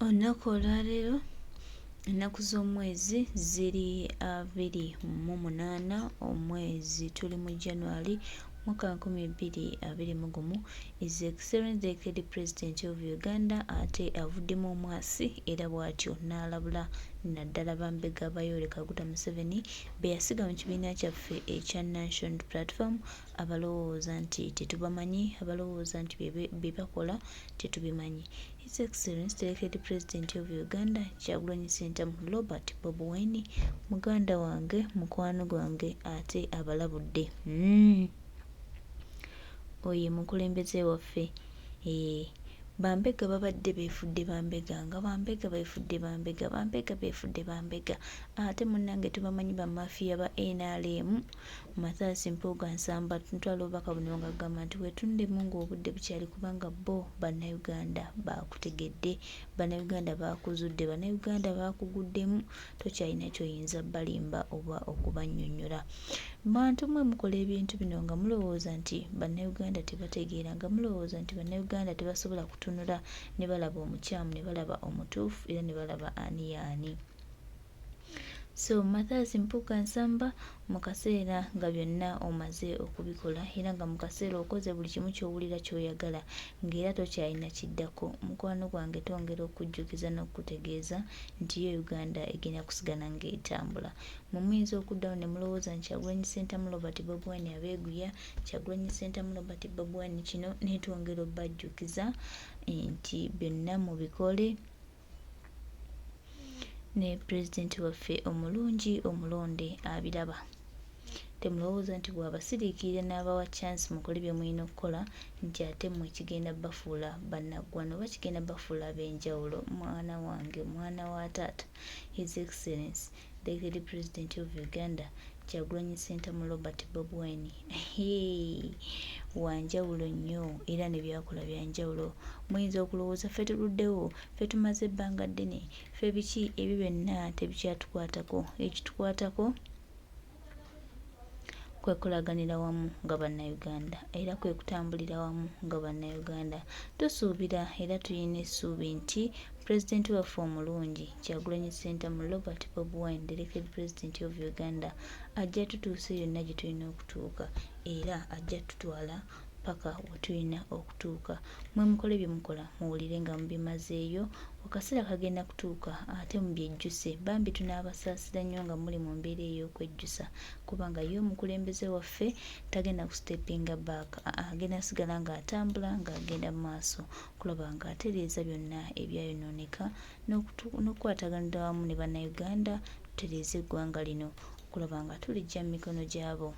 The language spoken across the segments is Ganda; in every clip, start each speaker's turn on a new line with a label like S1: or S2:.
S1: Olunaku olwaleero ennaku z'omwezi ziri 28, omwezi tuli mu January, mwaka 2021. His Excellency the Elected President of Uganda ate avuddemu omwasi era bw'atyo n'alabula naddala bambega ba Yoweri Kaguta Museveni be yasiga mu kibiina kyaffe ekya National Platform abalowooza nti tetubamanyi, abalowooza nti bye bakola tetubimanyi. His Excellency the Elected President of Uganda Kyagulanyi Ssentamu Robert Bobi Wine muganda wange, mukwano gwange ate abalabudde. Oyo ye mukulembeze waffe. Eeh bambega babadde beefudde bambega nga bambega beefudde bambega, bambega beefudde bambega ate munnange tubamanyi bamafiya ba nrm. Mathias Mpuuga Nsamba ntwala obubaka buno ng'agamba nti weetundemu ng'obudde bukyali kubanga bo Bannayuganda baakutegedde, Bannayuganda baakuzudde, Bannayuganda baakuguddemu tokyalina ky'oyinza balimba oba okubannyonnyola. Bantu mmwe mukola ebintu bino nga mulowooza nti Bannayuganda tebategeera, nga mulowooza nti Bannayuganda tebasobola kutunula ne balaba omukyamu ne balaba omutuufu era ne balaba ani y'ani. So Mathias Mpuuga Nsamba mu kaseera nga byonna omaze okubikola era nga mu kaseera okoze buli kimu ky'owulira ky'oyagala ng'era tokyalina kiddako, mukwano gwange twongera okukujjukiza n'okukutegeeza nti yo Uganda egenda kusigala ng'etambula. Mmwe muyinza okuddawo ne mulowooza nti Kyagulanyi Ssentamu Robert Bobi Wine abeeguya, Kyagulanyi Ssentamu Robert Bobi Wine kino naye twongera obbajjukiza nti byonna mubikole Ne pulezidenti waffe omulungi omulonde abiraba. Temulowooza nti bw'abasiriikirira n'abawa chance mukole bye mulina okukola nti ate mmwe kigenda bafuula bannaggwano oba kigenda bafuula ab'enjawulo. Mwana wange, mwana wa taata, His Excellence the Elected President of Uganda Kyagulanyi Ssentamu Robert Bob Wine hee wanjawulo nnyo era ne byakola byanjawulo. Muyinza okulowooza ffe tuluddewo, ffe tumaze ebbanga ddene, ffe biki, ebyo byonna tebikyatukwatako. Ekitukwatako kwe kukolaganira wamu nga Bannayuganda era kwe kutambulira wamu nga Bannayuganda. Tusuubira era tulina essuubi nti Pulezidenti waffe omulungi Kyagulanyi Ssentamu Robert Bobi Wine the Elected President of Uganda ajja tutuuse yonna gye tulina okutuuka era ajja tutwala paka we tulina okutuuka. Mwe mukole bye mukola muwulire nga mubimazeeyo, akaseera kagenda kutuuka ate mubyejjuse. Bambi tunaabasaasira nnyo nga muli mu mbeera ey'okwejjusa kubanga ye omukulembeze waffe tagenda ku steppinga back, agenda sigala ng'atambula ng'agenda mu maaso okulaba ng'atereeza byonna ebyayonooneka n'okukwataganira awamu ne Bannayuganda tutereeze eggwanga lino okulaba nga tuliggya mu mikono gy'abo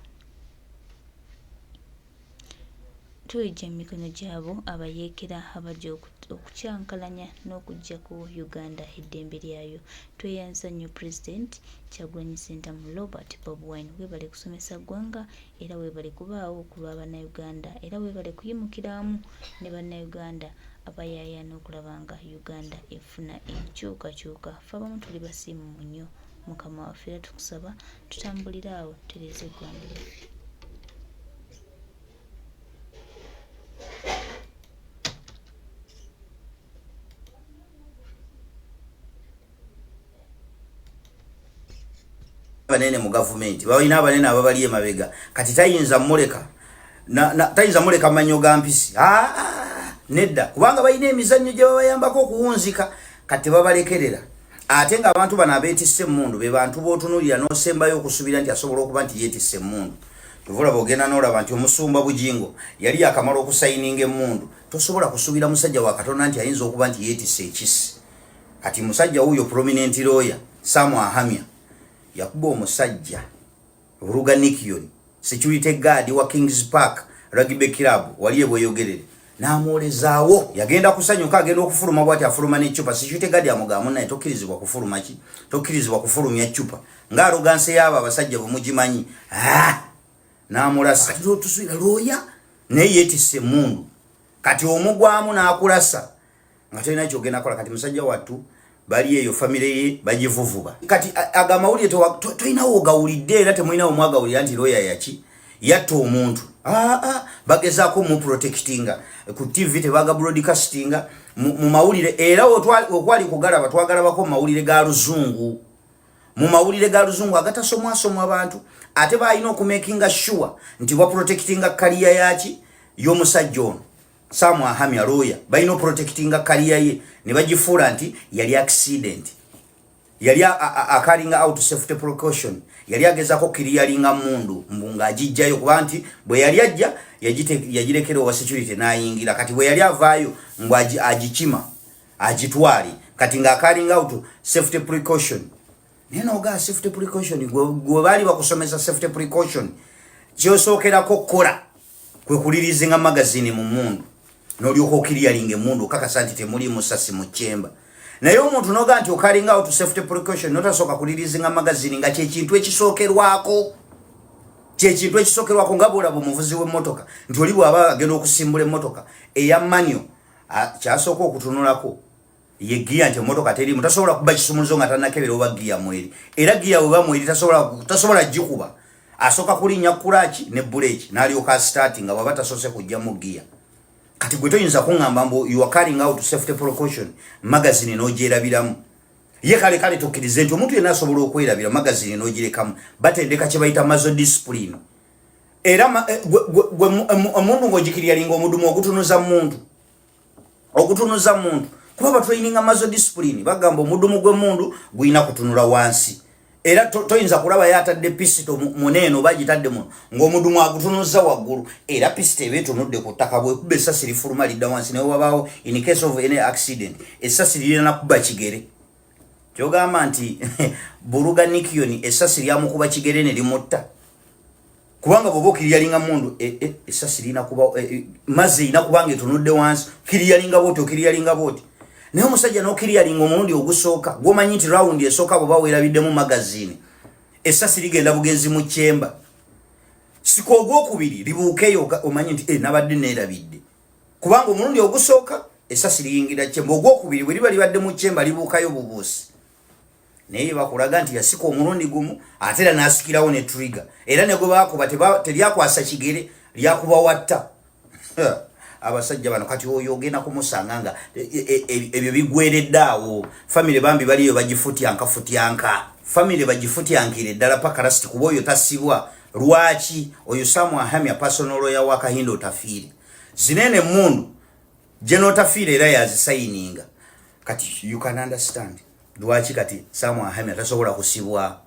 S1: tuliggya mu mikono gy'abo abayeekera abajja okukyankalanya n'okuggyako Uganda eddembe lyayo. Tweyanza nnyo Pulezidenti Kyagulanyi Ssentamu Robert Bobi Wine weebale kusomesa ggwanga era weebale kubaawo ku lwa Bannayuganda era weebale kuyimukira wamu ne Bannayuganda abayaayaana okulaba nga Uganda efuna enkyukakyuka. Ffe abamu tuli basiimu nnyo Mukama waffe era tukusaba tutambulire awo tutereeze eggwanga lyaffe.
S2: Abanene mu gavumenti balina abanene ababali emabega, kati tayinza muleka tayinza muleka manyo ga mpisi. Ah, ah, nedda, kubanga balina emizannyo gye babayambako okuwunzika, kati babalekerera. Ate nga abantu bano abeetisse emmundu be bantu b'otunuulira n'osembayo okusuubira nti asobola okuba nti yeetisse emmundu. Kyova olaba ogenda n'olaba nti omusumba Bugingo yali yakamala okusayininga emmundu, tosobola kusuubira musajja wa Katonda nti ayinza okuba nti yeetisse ekisi. Kati musajja wuuyo prominent lawyer Sam Ahamya yakuba omusajja Ruga Nikion, security guard wa Kings Park Rugby Club wali ebweyogerere, n'amwolezaawo. Yagenda kusanyuka, agenda okufuluma bwati afuluma n'eccupa. Security guard amugamba, naye tokkirizibwa kufuluma ki, tokkirizibwa kufulumya ccupa, ng'aroganse y'abo abasajja bwe mugimanyi. Ah! N'amulasa. Tusubira looya naye yeetisse emmundu, kati omugwamu n'akulasa nga tolina kyogenda kola. Kati musajja wattu bali eyo famire ye bagivuvuba. Kati ago amawulire tolinawo ogawulidde era temulinawo mwagawulira nti looya yaki yatta omuntu. Aa, bagezaako mu protectinga ku TV, tebaga broadcastinga mu mawulire. Era okwali kugalaba, twagalabako mu mawulire ga Luzungu, mu mawulire ga Luzungu agatasomwasomwa abantu. Ate balina okumakinga sure nti baprotectinga career yaki, y'omusajja ono Sam Ahamya lawyer. Balina oprotectinga career ye ne bagifuula nti yali accident, yali acarryinga out safety precaution, yali agezako clearinga mundu mbu ng'agijjayo, kuba nti bwe yali ajja yagirekera owa security n'ayingira. Kati bwe yali avaayo mbu agikima agitwale, kati ng'acarryinga out safety precaution. Naye nogaa safety precaution, gwe baali bakusomesa safety precaution, kyosookerako kukola kwe kureleasinga magazine mu mundu, n'olyoka oclearinga emundu, okakasa nti temuli musasi mu chamber. Naye omuntu noga nti ocarryinga out safety precaution, notasooka kureleasinga magazine, nga kyekintu ekisookerwako, kyekintu ekisookerwako. Nga bwolaba omuvuzi w'emmotoka nti oli bw'aba agenda okusimbula emmotoka eya manual, kyasooka okutunulako ye giya, nti emmotoka terimu. Tasobola kuba kisumuluzo nga tannakebera oba giya mweri. Era giya bweba mweri, tasobola gikuba. Asooka kulinnya clutch ne brake, n'alyoka start, nga bwaba tasoose kujjamu giya. Kati gwe toyinza kuŋŋamba mbu you are carrying out safety precaution, magazine n'ogyerabiramu. Ye kale kale tukkirize nti omuntu yenna asobola okwerabira magazine n'ogirekamu. Batendeka kye bayita muzzle discipline. Era omundu ng'ogiclearinga omudumu ogutunuza muntu, ogutunuza muntu, kuba batraininga muzzle discipline. Bagamba omudumu gw'emundu gulina kutunula wansi. Era toyinza kulaba yatadde pisito muneeno oba agitadde muno ng'omudumu agutunuza waggulu. Era pisito eba etunudde ku ttaka. Bwekuba essasi lifuluma lidda wansi. Naye wabaawo in case of any accident, essasi lirina kuba kigere. Kyogamba nti Buluga Nikioni essasi lyamukuba kigere ne limutta, kubanga bwoba oclearinga mundu, essasi lirina kuba mazzi erina kubanga etunudde wansi. Clearinga bwoti, oclearinga bwoti, naye omusajja n'oclearinga omulundi ogusooka, gwomanyi nti round esooka bwoba weerabiddemu magazine, essasi ligenda bugenzi mu chamber. Sika ogwokubiri libuukeyo, omanyi nti nabadde neerabidde, kubanga omulundi ogusooka essasi liyingira chamber, ogwokubiri bwe liba libadde mu chamber libuukayo bubuusi. Naye bakulaga nti yasika omulundi gumu, ate era n'asikirawo ne trigger, era ne gwe bakuba teryakwasa kigere, lyakuba watta. Abasajja bano, kati oyo ogenda kumusanga nga ebyo bigweredde awo. Famire bambi baliyo bagifutyanka futyanka, famire bagifutyankire ddala paka last, kuba oyo tasibwa. Lwaki? Oyo Samu Ahamya personal lawyer wa Kahinda Otafiire. Zinene emundu General Otafiire era yazisayininga. Kati you can understand lwaki kati Samu Ahamya tasobola kusibwa.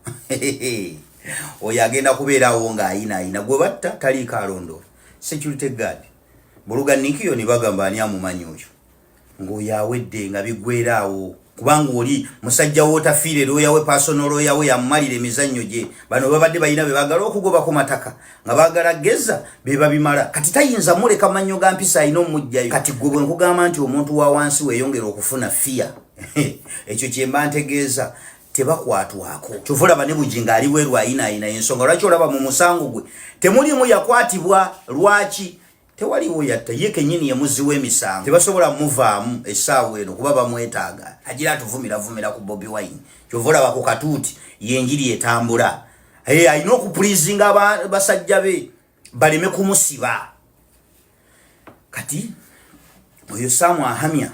S2: Oyo agenda kubeerawo ng'ayinaayina gwe batta, taliiko alondoola. Security guard Buluga Nikiyo ne bagamba ani amumanyi oyo, ng'oyo awedde, nga biggweraawo, kubanga oli musajja w'Otafiire, lawyer we, personal lawyer we, yamumalira emizannyo gye. Bano babadde balina be baagala okugoba ku mataka, nga baagala geza be babimala. Kati tayinza muleka mannyo ga mpisa, alina omugjayo. Kati gwe bwe nkugamba nti omuntu wa wansi weeyongera okufuna fiya, ekyo kyemba ntegeeza. Tebakwatwako. Kyova olaba ne Bujinga ali bweru ayinaayina. Ensonga lwaki olaba mu musango gwe temulimu yakwatibwa, lwaki tewaliwo yatta? Ye kenyini ye w'emisango, tebasobola muvaamu essaawa eno kuba bamwetaaga. Agira atuvumiravumira ku Bobi Wine. Kyova olaba ku katuuti yenjiri etambula. Alina okupleasinga basajja be baleme kumusiba. Kati oyo Samu Ahamya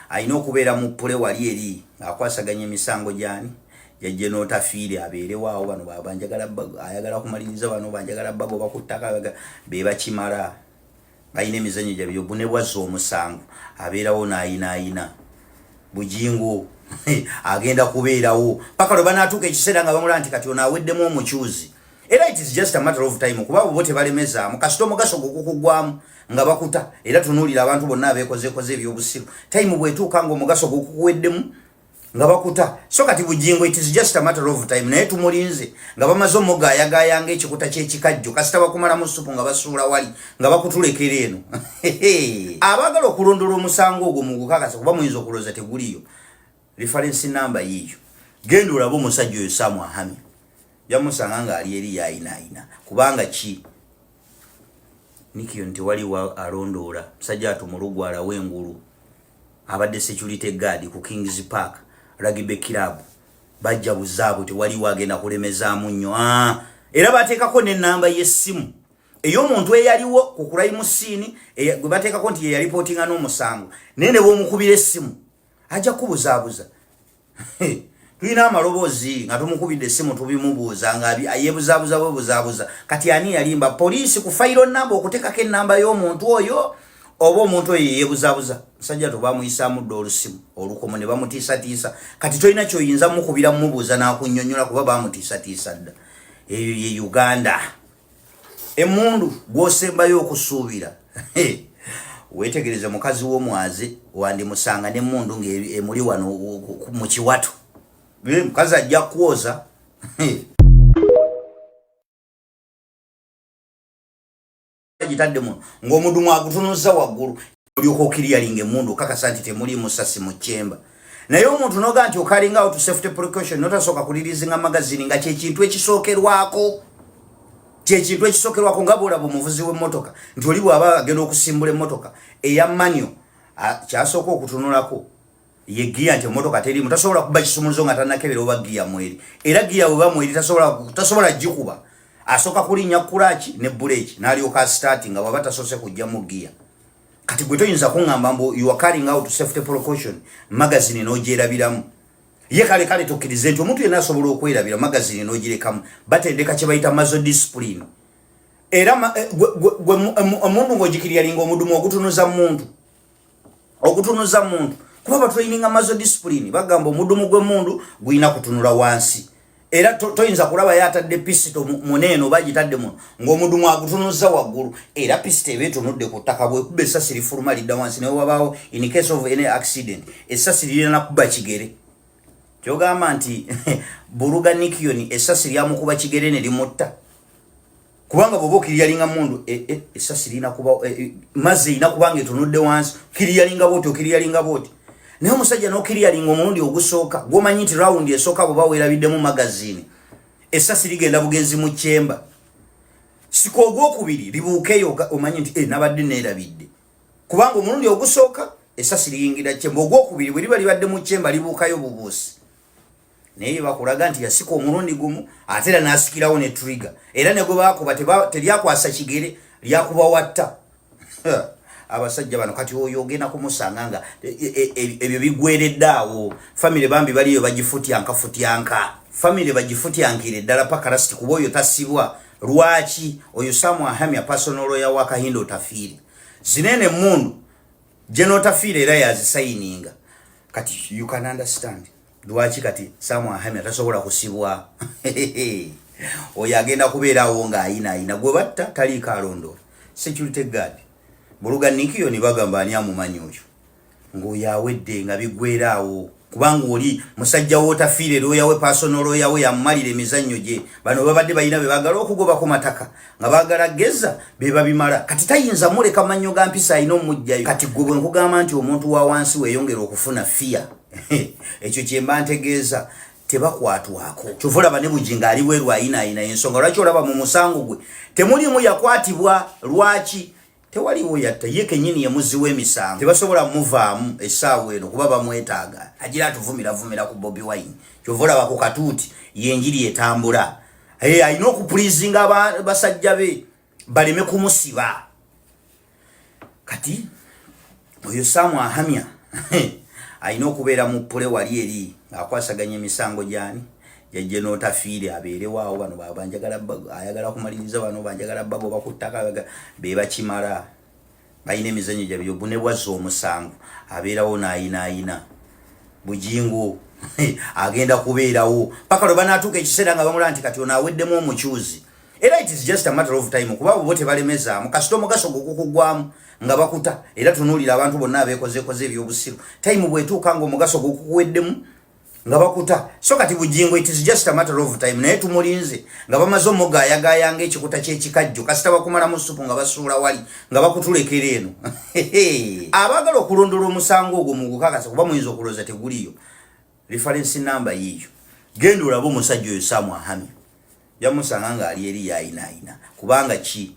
S2: alina okubeera mu pule wali eri ng'akwasaganya emisango gyani, yajje n'Otafiire abeerewaawo. Bano banjagala, ayagala kumaliriza bano banjagala bagoba ku ttaka, be bakimala, balina emizannyo gyabyo. Bune bwazza omusango abeerawo n'ayinaayina. Bujingo agenda kubeerawo paka lwe banaatuuka ekiseera nga bamulaba nti kati ono aweddemu omukyuzi. Era it is just a matter of time, kuba bo tebalemezaamu kasita omugaso gukukugwamu nga bakuta. Era tunuulira abantu bonna abeekozeekoze ebyobusiru, time bwetuuka nga omugaso gukukuweddemu nga bakuta. So kati Bujingo, it is just a matter of time, naye tumulinze nga bamaze omugayagaya ngaekikuta kyekikajjo. Kasita bakumalamu supu nga basuula wali nga bakutulekera eno. Abaagala okulondola omusango ogwo mugukakasa, kuba muyinza okulowooza teguliyo reference number yiiyo. Genda olabe omusajja oyo Samu Ahamya, jamusanga ng'ali eri yayinaayina, kubanga ki nikiyo nti waliwo alondoola musajja atumulugwalawo engulu. Abadde security guard ku Kings Park Rugby Club. Bajja buzaabwe, tewaliwo agenda kulemezaamu nnyo. Ah, era bateekako n'ennamba y'essimu. Ey'omuntu eyaliwo ku crime scene gwe bateekako nti yeyalipootinga n'omusango, naye ne bwomukubira essimu ajja kubuzaabuza. Tulina amaloboozi nga tumukubidde essimu, tubimubuuza nga yebuzaabuza bwebuzaabuza. Kati ani yalimba? Poliisi ku fayiro namba okuteekako enamba y'omuntu oyo, oba omuntu oyo yeyebuzaabuza? Musajja tobamuyisaamu dda olusimu olukomo ne bamutiisatiisa. Kati tolina kyoyinza mukubira mumubuuza n'akunnyonnyola, kuba bamutiisatiisa dda. Eyo ye Uganda. Emundu gwosembayo okusuubira, wetegereze mukazi w'omwaze, wandimusanga n'emundu ng'emuli wano mu kiwato. Mukazi ajja kwoza. Gitadde muno ng'omudumu agutunuza waggulu, olyoka okiryalinga emundu, okakasa nti temuli musasi mu chamber. Naye omuntu noga nti ocarrying out safety precaution, notasooka kureleasinga magazine, nga kyekintu ekisookerwako, kyekintu ekisookerwako. Nga bwolaba omuvuzi w'emmotoka nti oli bw'aba agenda okusimbula emmotoka eya manual, kyasooka okutunulako ye giya, nti emmotoka terimu. Tasobola kuba kisumuluzo nga tanakebera oba giya mweri. Era giya bweba mweri, tasobola gikuba. Asooka kulinnya clutch ne brake, n'alyoka start, nga bwaba tasoose kujjamu giya. Kati gwe toyinza kuŋŋamba mbu you are carrying out safety precaution, magazine n'ogyerabiramu. Ye kale kale tukkirize nti omuntu yenna asobola okwerabira magazine n'ogirekamu. Batendeka kye bayita muzzle discipline. Era eh, omundu ng'ogikiryalinga omudumu ogutunuza muntu, ogutunuza muntu, kuba batraininga muzzle discipline. Bagamba omudumu gw'emundu gulina kutunula wansi. Era toyinza kulaba yatadde pisito muneeno oba agitadde muno ng'omudumu agutunuza waggulu. Era pisito eba etunudde ku ttaka. Bwekuba essasi lifuluma lidda wansi. Naye wabaawo, in case of any accident, essasi lirina kuba kigere. Kyogamba nti Buluga Nikioni essasi lyamukuba kigere ne limutta, kubanga bwoba okiryalinga mundu essasi lirina kuba mazzi erina kubanga etunudde wansi. Kiryalinga bwoti, okiryalinga bwoti, naye omusajja n'okiryalinga omulundi ogusooka, gwomanyi nti round esooka bweba weerabiddemu magazine, essasi ligenda bugenzi mu chamber. Sika ogwokubiri libuukeyo, omanyi nti nabadde neerabidde, kubanga omulundi ogusooka essasi liyingira chamber, ogwokubiri bwe liba libadde mu chamber libuukayo bubuusi. Naye bakulaga nti yasika omulundi gumu, ate era n'asikirawo ne trigger, era ne gwe bakuba teryakwasa kigere, lyakuba watta. Abasajja bano, kati oyo ogenda kumusanga nga ebyo bigweredde awo. Famire bambi baliyo bagifutyanka futyanka, famire bagifutyankire ddala paka last, kuba oyo tasibwa. Lwaki? Oyo Samu Ahamya, personal lawyer wa Kahinda Otafiire, zinene emundu Genotafiire era yazisayininga. Kati you can understand lwaki kati Samu Ahamya tasobola kusibwa. Oyo agenda kubeera awo ng'ayinaayina gwe batta, taliiko alondoola. Security guard Buluga Nikiyoni, bagamba ani amumanyi oyo, ng'oyo awedde nga bigwera awo, kubanga oli musajja w'Otafiire, lawyer we, personal lawyer we, yamumalira emizannyo gye. Bano babadde balina be baagala okugoba ku mataka, nga baagala geza be babimala. Kati tayinza muleka mannyo ga mpisa, alina omugjayo. Kati gwe bwe nkugamba nti omuntu wa wansi weeyongera okufuna fiya, ekyo kyemba ntegeeza. Tebakwatwako. Kyova olaba ne Bugingo ali bweru ayinaayina. Ensonga lwaki olaba mu musango gwe temulimu yakwatibwa, lwaki tewaliwo yatta? Ye kenyini ye muzzi w'emisango, tebasobola muvaamu essaawa eno kuba bamwetaaga. Agira atuvumiravumira ku Bobi Wine. Kyova olaba ku katuuti yenjiri etambula. Alina okupleasinga basajja be baleme kumusiba. Kati oyo Saamu Ahamya alina okubeera mu pule wali eri ng'akwasaganya emisango gyani jajje n'Otafiire, abeerewaawo. Bano banjagala, ayagala kumaliriza bano banjagala bagoba ku ttaka, be bakimala balina emizannyo gyabwe. Obune bwazza omusango, abeerawo n'ayinaayina. Bugingo agenda kubeerawo paka lwe banaatuuka ekiseera nga bamulaba nti kati ono aweddemu omukyuzi. Era it is just a matter of time, kuba bo tebalemezaamu kasita omugaso gukukugwamu nga bakuta. Era tunuulira abantu bonna abeekozeekoze ebyobusiru, time bwetuuka nga omugaso gukukuweddemu nga bakuta. So kati Bugingo, it is just a matter of time, naye tumulinze nga bamaze omugayagaya ngaekikuta kyekikajjo. Kasita bakumalamu supu nga basuula wali nga bakutulekera eno. Abaagala okulondola omusango ogwo mugukakasa, kuba muyinza okulooza teguliyo reference number yiiyo. Genda olabe omusajja oyo Samu Ahamya, jamusanga ng'ali eri yayinaayina. Kubanga ki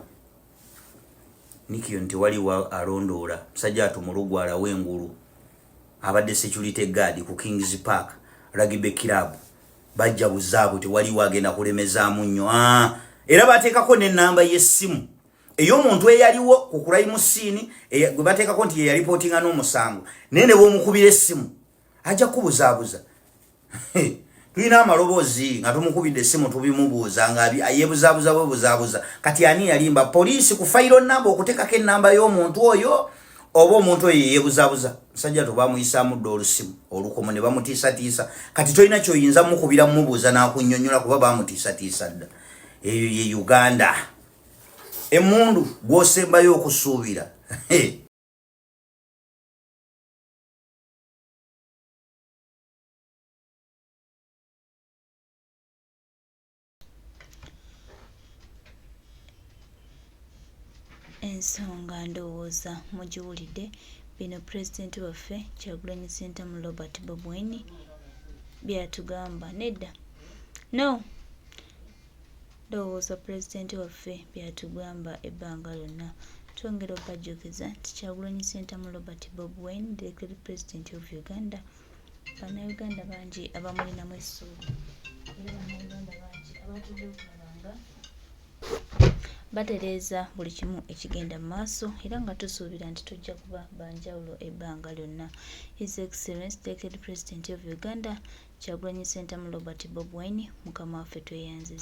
S2: nikiyo nti waliwo alondoola musajja atumulugwalawo engulu, abadde security guard ku Kings Park Rugby Club. Bajja buzaabu, tewaliwo agenda kulemezaamu nnyo. Ah, era bateekako n'ennamba y'essimu. Ey'omuntu eyaliwo ku crime scene gwe bateekako nti yeyalipootinga n'omusango, naye ne bw'omukubira essimu ajja kubuzaabuza. Tulina amaloboozi nga tumukubidde essimu, tubimubuuza nga yebuzaabuza bwebuzaabuza. Kati ani yalimba? Poliisi ku fayiro namba okuteekako ennamba y'omuntu oyo, oba omuntu oyo yeyebuzaabuza? Musajja tobamuyisaamu dda olusimu olukomo ne bamutiisatiisa. Kati tolina kyoyinza mukubira mumubuuza n'akunnyonnyola, kuba bamutiisatiisa dda. Eyo ye Uganda. Emundu gw'osembayo okusuubira.
S1: Ensonga ndowooza mugiwulidde. Bino pulezidenti waffe Kyagulanyi Ssentamu Robert Bobi Wine byatugamba. Nedda, no, ndowooza pulezidenti waffe byatugamba ebbanga lyonna. Twongera okubajjukiza nti Kyagulanyi Ssentamu Robert Bobi Wine, the elected president of Uganda, Bannayuganda bangi abamulinamu essuubi, era Bannayuganda bangi abatudde okulaba nga batereeza buli kimu ekigenda mu maaso, era nga tusuubira nti tujja kuba banjawulo ebbanga lyonna. His Excellence the elected president of Uganda, Kyagulanyi Ssentamu Robert Bobi Wine, mukama waffe tweyanziza.